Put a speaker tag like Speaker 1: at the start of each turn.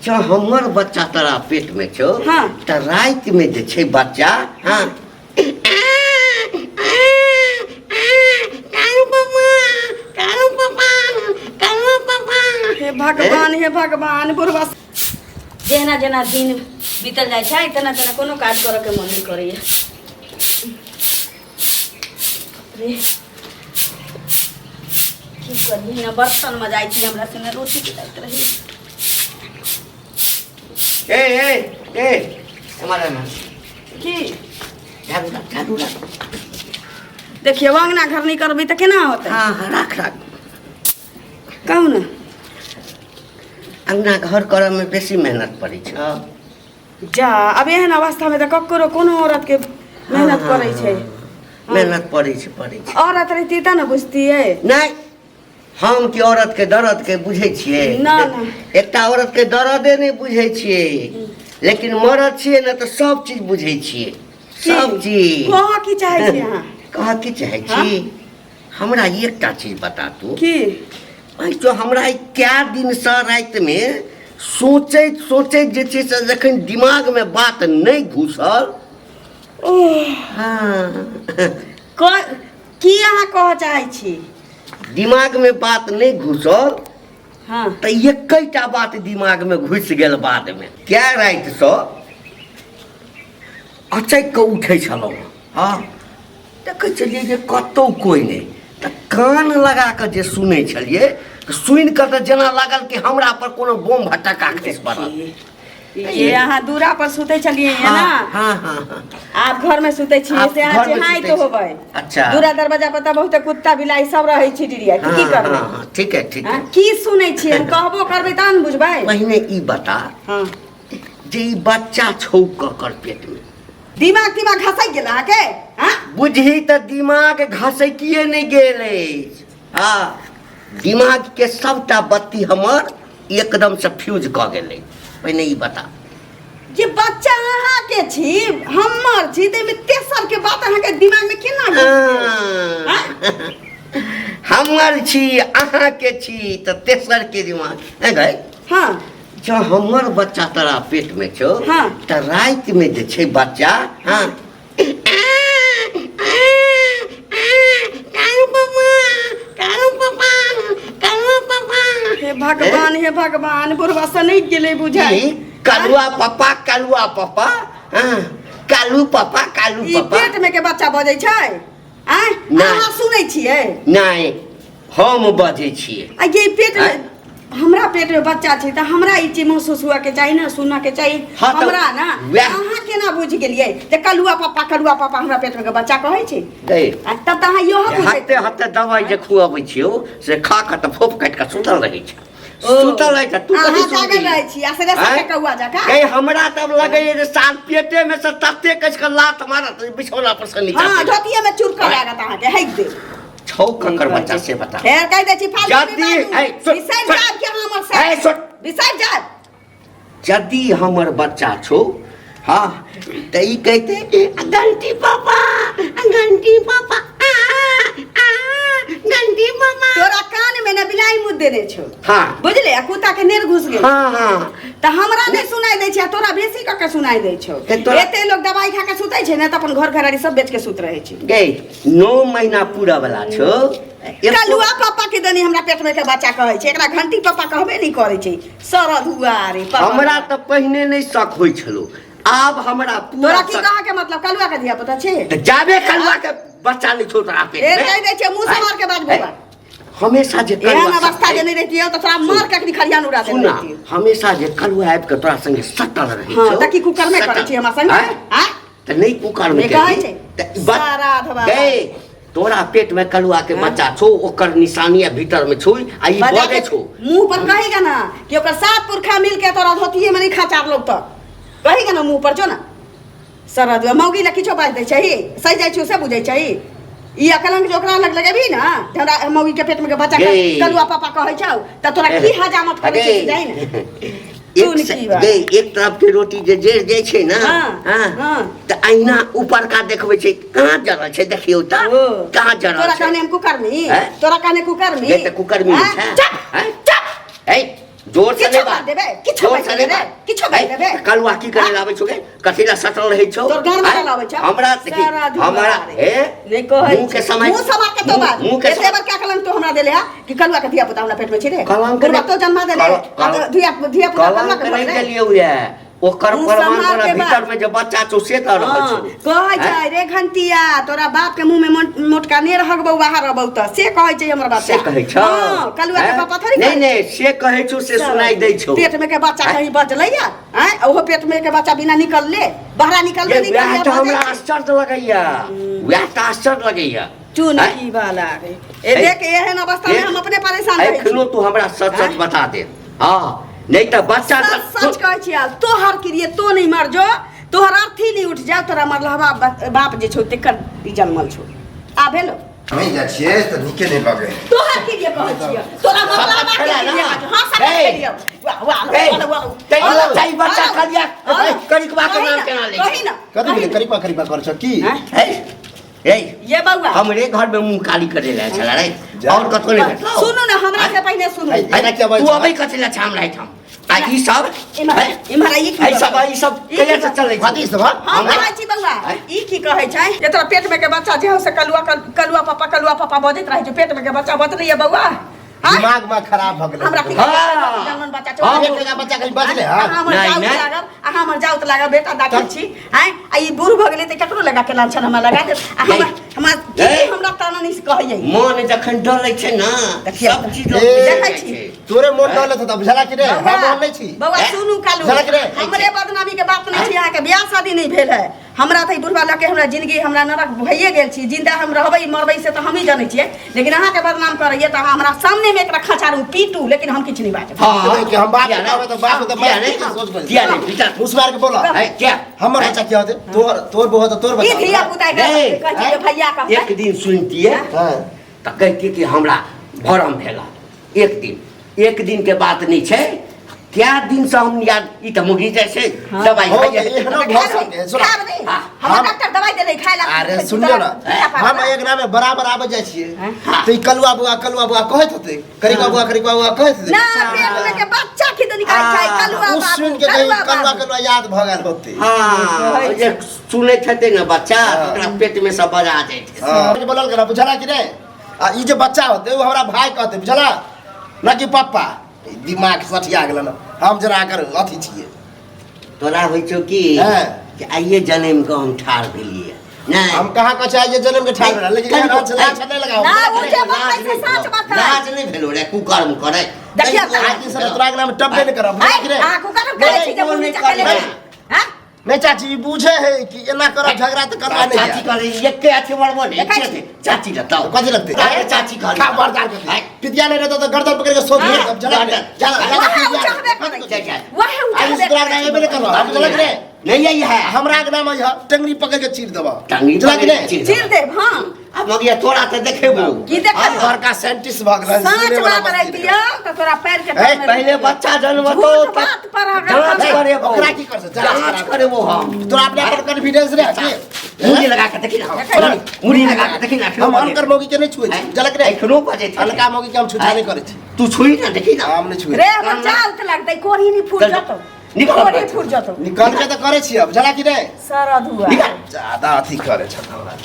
Speaker 1: जँ हमर बच्चा तोरा पेट में छौ
Speaker 2: हाँ।
Speaker 1: तऽ राति में जे छै बच्चा हाँ
Speaker 2: हे भगवान हे भगवान बुढ़वा जेना जेना दिन बीतल जाइ छै तेना तेना कोनो काज करऽ के मन नहि करैया रे की करी ना बर्तन मजाइ छी हमरा से ना रोटी के रही
Speaker 1: ए ए ए एम्हर एम्हर
Speaker 2: की
Speaker 1: झाड़ू राख झाड़ू राख
Speaker 2: देखियौ अंगना घर नहि करबै तऽ केना होतै
Speaker 1: हाँ हाँ राख राख
Speaker 2: कहू ने
Speaker 1: अंगना घर करऽ मे बेसी मेहनत पड़ै छै
Speaker 2: जा अब एहन अवस्थामे तऽ ककरो कोनो औरतके मेहनत पड़ै छै
Speaker 1: मेहनत पड़ै छै पड़ै छै
Speaker 2: औरत रहिती तऽ ने बुझतियै
Speaker 1: नहि हम कि औरत के दर्द के बुझै छियै
Speaker 2: ना, ना।
Speaker 1: एकटा औरत के दर्दे नहि बुझै छियै लेकिन मरद छियै ने तऽ सब चीज बुझै छियै सब चीज
Speaker 2: कहऽ की चाहै छी अहाँ
Speaker 1: कहऽ की चाहै छी हमरा एकटा चीज बता तू
Speaker 2: की
Speaker 1: जो हमरा ई कए दिनसँ रातिमे सोचैत सोचैत जे छै से जखन दिमागमे बात नहि घुसल
Speaker 2: ओह
Speaker 1: हँ
Speaker 2: की अहाँ कहऽ चाहै छी
Speaker 1: दिमागमे बात नहि घुसल
Speaker 2: हँ
Speaker 1: तऽ एकैटा बात दिमागमे घुसि गेल बादमे कए रातिसँ अचकि कऽ उठै छलहुँ हँ देखै छलियै जे कतहु कोइ नहि तऽ कान लगा कऽ जे सुनै छलियै तऽ सुनि कऽ तऽ जेना लागल कि हमरा पर कोनो बम भटक्का खसि पड़ल
Speaker 2: ये अहाँ दूरा पर सुतै छलियै है ना
Speaker 1: हाँ हाँ हाँ
Speaker 2: आप घर में सुतै छियै
Speaker 1: आब
Speaker 2: से अहाँ
Speaker 1: घरमे
Speaker 2: चेहाइत
Speaker 1: सुतै छी।
Speaker 2: होबै
Speaker 1: अच्छा।
Speaker 2: दूरा दरवाजा पर तऽ बहुते कुत्ता बिलाइ सब रहै छै डिरिया की
Speaker 1: हाँ,
Speaker 2: करबै
Speaker 1: हाँ, हाँ, ठीक है ठीक है
Speaker 2: हाँ, की सुनै छियै हम कहबो करबै तहन ने बुझबै
Speaker 1: पहिने ई बता
Speaker 2: हाँ
Speaker 1: जे ई बच्चा छौ ककर पेट में
Speaker 2: दिमाग तिमाग घसकि गेल अहाँके हाँ
Speaker 1: बुझही तऽ दिमाग घसकिए नहि गेल अछि हँ दिमागके सभटा बत्ती हमर एकदमसँ फ्यूज कऽ गेलै पहिने ई बता
Speaker 2: जे बच्चा अहाँके छी हमर छी ताहिमे तेसर के बात अहाँके दिमागमे केना घुसि गेल?
Speaker 1: हाँ। हमर छी अहाँके छी तऽ तेसर के दिमाग नहि गै
Speaker 2: हाँ
Speaker 1: जँ हमर बच्चा तोरा पेटमे छौ
Speaker 2: हाँ।
Speaker 1: तऽ रातिमे जे छै बच्चा हाँ
Speaker 2: हे भगवान हे भगवान बुढ़वा सनकि गेलै बुझाइ
Speaker 1: की? कलुआ पप्पा कलुआ पप्पा हाँ, कालू पप्पा कालू
Speaker 2: ई
Speaker 1: पप्पा
Speaker 2: पेट में के बच्चा बजै छै आँय
Speaker 1: नहि।
Speaker 2: अहाँ सुनै छियै
Speaker 1: नहि हम बजै छियै
Speaker 2: आ ये पेट में
Speaker 1: आँय?
Speaker 2: हमरा पेट में बच्चा छै तऽ हमरा ई चीज महसूस हुआ के चाही ने सुनऽ के चाही
Speaker 1: हाँ, तऽ
Speaker 2: हमरा ना
Speaker 1: वएह-
Speaker 2: अहाँ केना बुझि गेलियै जे कलुआ पापा कलुआ पापा हमरा पेट में के बच्चा कहै छै
Speaker 1: गै
Speaker 2: आ तब तऽ अहाँ इहो बुझैत
Speaker 1: हत्ते हत्ते दवाइ जे खुअबै छियौ से खा कऽ तऽ फोप काटि कऽ सुतल रहै छै सुतल रहै छै तू
Speaker 2: अहाँ
Speaker 1: कथी
Speaker 2: जागल
Speaker 1: सुनबही?
Speaker 2: रहै छी आ से
Speaker 1: आँय?
Speaker 2: कौआ जकाँ
Speaker 1: गै हमरा तब लगैए जे साल पेटे में से तते कसि कऽ लात मारत जे बिछौना पर से नीचा
Speaker 2: हाँ
Speaker 1: चलि
Speaker 2: धोतिये में चुरकऽ
Speaker 1: आँय?
Speaker 2: लागत अहाँके हेक दे
Speaker 1: छौ ककर बच्चा से बता
Speaker 2: फेर कहि दै छी फालतू
Speaker 1: यदि-
Speaker 2: नहि बाजू।
Speaker 1: ऐ, सुन,
Speaker 2: बिसरि
Speaker 1: सुन।
Speaker 2: जायब कि अहाँ हमर
Speaker 1: ऐ,
Speaker 2: से
Speaker 1: सुन।
Speaker 2: बिसरि जायब
Speaker 1: यदि हमर बच्चा छौ हाँ तऽ ई कहिते घंटी पापा घंटी पापा आ, आ, घंटी पापा
Speaker 2: तोरा कान में ने बिलाई मुँह देने छौ
Speaker 1: हाँ
Speaker 2: बुझले आ कुत्ता के नेर घुस गेल
Speaker 1: हाँ हाँ
Speaker 2: तऽ हमरा नहि सुनाई दै छै आ तोरा बेसी कऽ के सुनाई दै छौ
Speaker 1: तऽ तोरा-
Speaker 2: एते लोग दवाई खा के सुतै छै ने तऽ अपन घर घरारी सब बेच के सुत रहै छै
Speaker 1: गै 9 महीना पूरा वाला छौ
Speaker 2: कलुआ पापा के दनी हमरा पेट में के बच्चा कहै छै एकरा घंटी पापा कहबे नहि करै छै सरद हुआ रे पापा।
Speaker 1: हमरा तऽ पहिने नहि शक होइ छलो आब हमरा पूरा
Speaker 2: तोरा की
Speaker 1: शक-
Speaker 2: कह के मतलब कलुआ के धिया पुता छै
Speaker 1: तऽ जाबे कलुआ के बच्चा नहि छौ तोरा पेट
Speaker 2: ए
Speaker 1: में
Speaker 2: कहि दै छै मुँह से मार के बाज बौआ
Speaker 1: हमेशा जे
Speaker 2: एहन
Speaker 1: कलुआ
Speaker 2: अवस्था जे नहि रहितियै तऽ तोरा मार के अखनी खरियान उड़ा देने
Speaker 1: सुना
Speaker 2: रहितियै
Speaker 1: हमेशा जे कलुआ आबि के तोरा संगे सटल रहै
Speaker 2: हँ
Speaker 1: छौ
Speaker 2: तऽ की कुकर में करै छी हमरा संगे
Speaker 1: आँय?
Speaker 2: आँय
Speaker 1: तऽ नहि कुकर में
Speaker 2: नहि कहै छै।
Speaker 1: तऽ बस-
Speaker 2: सारा अधवा
Speaker 1: गै तोरा पेट में कलुआ के बच्चा छौ ओकर निशानी आ भीतर में छौ आ ई
Speaker 2: बजा
Speaker 1: बजै
Speaker 2: के
Speaker 1: छौ
Speaker 2: मुंह पर कहेगा ना कि ओकर सात पुरखा मिल के तोरा धोतिये में नहीं खाचार लोग तो कहेगा ना मुंह पर जो ना सरद मौगी ला किछो बाज दै छै सही जाइ छै से बुझै छै ई अकलंक जो ओकरा लग लगेबही ना जे हमरा मौगी के पेट में के बच्चा के
Speaker 1: गै।
Speaker 2: कलुआ पापा कहै छौ तऽ तोरा की हजामत करै छै से जाइ ने
Speaker 1: एक
Speaker 2: सुन की बात।
Speaker 1: गै एक तरफ के रोटी जे जरि जाइ छै ने
Speaker 2: हाँ,
Speaker 1: हाँ,
Speaker 2: हाँ।
Speaker 1: तऽ अहिना ऊपरका देखबै छै कहाँ जरल छै देखियौ तऽ
Speaker 2: ओ,
Speaker 1: कहाँ जरल
Speaker 2: तोरा
Speaker 1: छै
Speaker 2: कहने हम कुकर्मी
Speaker 1: हैं?
Speaker 2: तोरा कहने कुकर्मी
Speaker 1: गै तऽ कुकर्मी
Speaker 2: हैं?
Speaker 1: छै
Speaker 2: चुप
Speaker 1: हैं?
Speaker 2: चुप
Speaker 1: है जोर से
Speaker 2: किछो
Speaker 1: नहीं
Speaker 2: बात
Speaker 1: बात
Speaker 2: देबै, किछो
Speaker 1: जोर
Speaker 2: बात
Speaker 1: से नहीं
Speaker 2: देबै,
Speaker 1: बात।
Speaker 2: किछो बात
Speaker 1: ऐ,
Speaker 2: देबै।
Speaker 1: कलुआ की करे लाबै छौ गे कथी ला सटल रहै छौ
Speaker 2: तोर घर में
Speaker 1: ऐ,
Speaker 2: लाबै छौ।
Speaker 1: हमरा देखी
Speaker 2: सारा झूठ
Speaker 1: हमरा
Speaker 2: बता रे।
Speaker 1: हे
Speaker 2: नहीं कहै
Speaker 1: मुंह के
Speaker 2: छी।
Speaker 1: समय
Speaker 2: मुंह समार के तो बात
Speaker 1: मुंह के
Speaker 2: एते
Speaker 1: समय
Speaker 2: बार क्या कलंक तो हमरा देले हा कि कलुआ के धिया पुता हमरा पेट में छी रे
Speaker 1: कलंक
Speaker 2: बुढ़बा
Speaker 1: नहीं-
Speaker 2: तो जन्मा देले
Speaker 1: कल-
Speaker 2: आ धिया धिया पुता कलुआ
Speaker 1: कलंक
Speaker 2: के
Speaker 1: नहीं
Speaker 2: भऽ गेलै।
Speaker 1: देलियौ ये ओकर
Speaker 2: मुंह
Speaker 1: प्रमाण
Speaker 2: सम्हार
Speaker 1: तोरा
Speaker 2: के
Speaker 1: भीतर
Speaker 2: बात।
Speaker 1: में जे बच्चा छौ से दऽ रहल
Speaker 2: हाँ,
Speaker 1: छौ
Speaker 2: कहै
Speaker 1: ऐ?
Speaker 2: छै रे घंटिया तोरा बाप के मुंह में मोटका ने रहगबौ बाहर रहबौ तऽ से कहै छै हमर बच्चा
Speaker 1: से कहै छौ
Speaker 2: हाँ, कलुआ के
Speaker 1: ऐ?
Speaker 2: पापा थोड़ी
Speaker 1: नहीं
Speaker 2: कहै
Speaker 1: नहीं से कहै छौ से सुनाई दै छौ
Speaker 2: पेट में के बच्चा
Speaker 1: ऐ?
Speaker 2: कहीं बजलैया आँय ओहो पेट में के बच्चा बिना निकलले बहरा निकलले
Speaker 1: ये वएह
Speaker 2: निकलले
Speaker 1: तऽ हमरा आश्चर्य लगैया वएह तऽ आश्चर्य लगैया
Speaker 2: चुन
Speaker 1: ऐ?
Speaker 2: की वाला रे ए देख एहन अवस्था में
Speaker 1: देख,
Speaker 2: हम अपने परेशान रहै छी
Speaker 1: एखनो तू हमरा सच सच
Speaker 2: ऐ?
Speaker 1: बता दे हाँ नहीं तऽ बच्चा
Speaker 2: सच सच कहै छी आब तोहर क्रिये तो नहीं मर जो तोहर अर्थी नहीं उठ जाओ तोरा मरलहबा बाप जे छौ तेकर ई जन्मल छौ आ भेलो
Speaker 3: नहीं जाइ छियै तऽ नीके नहि लगै
Speaker 2: तोहर क्रिये कहै छियै तोरा मरलहबा के
Speaker 1: खेला ना।
Speaker 2: क्रिये कहै छियै। हाँ सब
Speaker 1: हे।
Speaker 2: खेलियौ वाह वाह
Speaker 1: हे।
Speaker 2: वाह वाह
Speaker 1: तै बच्चा ई बच्चा करिया करिकबा के नाम केना लै
Speaker 2: कही ना
Speaker 3: कथी भेलै करीबा करीबा करै छौ की
Speaker 2: हैं?
Speaker 1: हे हे
Speaker 2: ये बउआ
Speaker 1: हमरे घर में मुंह काली करे ले छला रे
Speaker 3: जा।
Speaker 1: और कतौ नहीं भेटलौ
Speaker 2: सुनू ना हमरा से पहिने सुनू
Speaker 3: है। एना किया बजै
Speaker 1: तू
Speaker 3: छौ?
Speaker 1: अबै कथी ले छाम रहे हम आ ई सब
Speaker 2: इम्हर इम्हर ई की
Speaker 1: ई सब ई सब
Speaker 2: ई की
Speaker 1: कहिया से चलै छै
Speaker 3: कथी सब हँ?
Speaker 2: हम कहै छी बउआ
Speaker 1: आँय?
Speaker 2: ई की कहै छै जे तोरा पेट में के बच्चा जे हो से कलुआ कलुआ पापा कलुआ पापा बजैत रहै छै पेट में के बच्चा बजलैया बउआ आँय?
Speaker 3: दिमाग में खराब भऽ गेलै
Speaker 2: हमरा की
Speaker 1: हाँ।
Speaker 2: जन्मन बच्चा छौ
Speaker 1: हाँ।
Speaker 3: एक टका बच्चा कहीं बजले हँ
Speaker 2: अहाँ हमर
Speaker 1: नहीं,
Speaker 2: जाउत
Speaker 1: नहीं।
Speaker 2: लागब अहाँ हमर जाउत लागब बेटा दाखिल छी आँय आ ई बूढ़ भऽ गेलै तऽ ककरो लगा के लाछन हमरा लगा देत आ
Speaker 1: नहीं।
Speaker 2: हमरा हमरा की
Speaker 1: नहीं।
Speaker 2: हमरा ताना नहीं कहैयै
Speaker 1: मन जखन डलै छै ने
Speaker 2: देखियौ।
Speaker 1: सब चीज लोक
Speaker 3: ए,
Speaker 1: बिसरि
Speaker 2: देखै
Speaker 1: जाइ
Speaker 2: छी।
Speaker 1: छै।
Speaker 3: तोरे मोन डोले तऽ बुझला कि रे हम मोन नहि छी
Speaker 2: बौआ
Speaker 1: हैं?
Speaker 2: सुनू कालू
Speaker 3: झलक रे।
Speaker 2: हमरे बदनामी के बात नहीं छी अहाँके बियाह शादी नहीं भेल है हमरा तऽ ई बुढ़वा लऽ के हमरा जिंदगी हमरा नरक भइए गेल छी जिंदा हम रहबै मरबै से तऽ हमही जनै छियै लेकिन अहाँके बदनाम करैए तऽ अहाँ हमरा सामनेमे एकरा खचारू पीटू लेकिन हम किछु नहि बाजब
Speaker 1: हाँ
Speaker 3: कि हम बाप
Speaker 1: किया
Speaker 3: के
Speaker 1: ने?
Speaker 3: कहबै तऽ बाप के तऽ
Speaker 1: किया ने?
Speaker 3: मारि सोच
Speaker 1: किया ने? बेटा
Speaker 3: मुस मार के बोला
Speaker 1: है, किया
Speaker 3: हमर बच्चा क्या होते तोहर तोर बहु होते तोर
Speaker 2: ई
Speaker 3: बच्चा
Speaker 2: धिया पुता के
Speaker 1: नहीं,
Speaker 2: कहै छी जे भैया कहतै
Speaker 1: एक दिन सुनतियै
Speaker 3: हाँ
Speaker 1: तऽ कहतियै कि हमरा भरम भेला एक दिन एक दिन के बात नहीं छै क्या दिन से हम याद ई तऽ मुगी जाइ छै
Speaker 2: हाँ।
Speaker 1: दवाई
Speaker 3: हो
Speaker 1: खाइ
Speaker 3: तऽ
Speaker 1: जाइ
Speaker 3: एहनो
Speaker 2: खाय
Speaker 3: भऽ
Speaker 2: दे,
Speaker 3: सकै सुन
Speaker 2: खाय दे।
Speaker 1: हाँ।
Speaker 2: हमरा
Speaker 3: हम-
Speaker 2: डॉक्टर दवाई देले खाय ला
Speaker 3: अरे सुनियो ना हम एक नामे बराबर आबै जाइ छियै
Speaker 2: हाँ।
Speaker 3: तऽ ई कलुआ बुआ कलुआ बुआ कहैत होतै करिकवा बुआ करिकवा बुआ कहैत होतै
Speaker 2: ना पेट में के बच्चा की तो निकाल छै कलुआ
Speaker 3: ओ
Speaker 2: बाबू
Speaker 3: सुनि के कहीं
Speaker 2: कलुआ
Speaker 3: कलुआ
Speaker 2: बाबू
Speaker 3: कलुआ याद भऽ गेल होतै
Speaker 1: हाँ जे सुनैत हेतै ने बच्चा
Speaker 3: हाँ।
Speaker 1: ओकरा पेट में सब बजा जाइ छै
Speaker 3: हाँ। बोलल करा बुझला कि नहि आ ई जे बच्चा होतै ओ हमरा भाय कहतै बुझला ना कि पप्पा ई दिमाग सठिया गेल ने हम जरा एकर अथी छियै
Speaker 1: तोरा होइ छौ कि
Speaker 3: हाँ।
Speaker 1: कि आइए जनमि कऽ हम ठाढ़ भेलियै नहि
Speaker 3: हम कहाँ कहै छियै जे जनम के ठाढ़ भेल लेकिन
Speaker 1: कनिको-
Speaker 3: एहन लाज नहि लगाओ
Speaker 2: ना, ओ जे
Speaker 1: लाज
Speaker 2: बात
Speaker 1: नहि
Speaker 2: छै, सच
Speaker 1: भेलौ।
Speaker 2: बात है।
Speaker 1: लाज नहि भेलौ रे कुकर्म करै
Speaker 2: देखियौ,
Speaker 1: कनिको लाज
Speaker 3: आज सब तोरा के नाम टपबे नहि करब
Speaker 2: आइ,
Speaker 3: बुझला कि रे
Speaker 2: अहाँ कुकर्म करै छी जे
Speaker 1: नहि,
Speaker 2: मुँह
Speaker 1: नहि
Speaker 2: नीचा केले
Speaker 1: करबै।
Speaker 2: हैं?
Speaker 3: नहीं चाची ई बुझे है कि एना करब झगड़ा तऽ करबा नहीं
Speaker 1: चाची कहले एके अथी मरबो ने
Speaker 2: देखै छी।
Speaker 1: चाची लगतौ
Speaker 3: कथी लगतै
Speaker 1: अरे चाची कहले
Speaker 3: खा बरदार के पितिया नहीं रहता तो गर्दन पकड़ के सोच
Speaker 2: हाँ।
Speaker 3: लिया जला
Speaker 1: गर्दन।
Speaker 3: जला
Speaker 2: वएह उ चाहबे करै
Speaker 1: जा, जा।
Speaker 2: वएह उ
Speaker 3: आई
Speaker 2: चाहबे
Speaker 3: तोरा
Speaker 2: करै
Speaker 3: नाम एबे नहीं करबा हम जला रे
Speaker 1: नहीं यही है
Speaker 3: हमरा के नाम है टंगरी पकड़ के चीर देबा
Speaker 1: टंगरी
Speaker 3: जला कि
Speaker 1: पकड़ के
Speaker 3: नहीं
Speaker 1: चीर।
Speaker 2: चीर देब हाँ
Speaker 1: अब मगिया तोरा तऽ देखेबो
Speaker 2: की देखबो?
Speaker 3: बड़का साइंटिस्ट भऽ गेल
Speaker 2: साँच बात रहितियौ तऽ तोरा पैर के
Speaker 3: ए,
Speaker 2: तर में
Speaker 1: पहिले बच्चा जन्मतो
Speaker 2: झूठ बात पर अगर
Speaker 1: जांच
Speaker 2: हम-
Speaker 1: करेबो
Speaker 3: ओकरा की कर से
Speaker 1: जांच करेबो हम
Speaker 3: तोरा अपने पर कॉन्फिडेंस रे की
Speaker 1: मुड़ी लगा के देखी ना मुड़ी लगा के देखी ना
Speaker 3: हम अनकर मौगी के नहीं छुए छी जलक रे
Speaker 1: एखनो बजे छै
Speaker 3: अनका मौगी के हम छुछा नहीं करै छी
Speaker 1: तू छुई ना देखी ना
Speaker 3: हम नहीं छुए
Speaker 2: रे हमर जाउत लगतै कोढ़ी नहीं फूट
Speaker 1: चल,
Speaker 2: जतौ
Speaker 1: निकल
Speaker 2: कोढ़ी फूट जतौ
Speaker 3: निकल के तऽ करै छी अब झला कि नहीं
Speaker 2: सरद हुआ
Speaker 1: निकल
Speaker 3: ज्यादा अथी करै छ हमरा।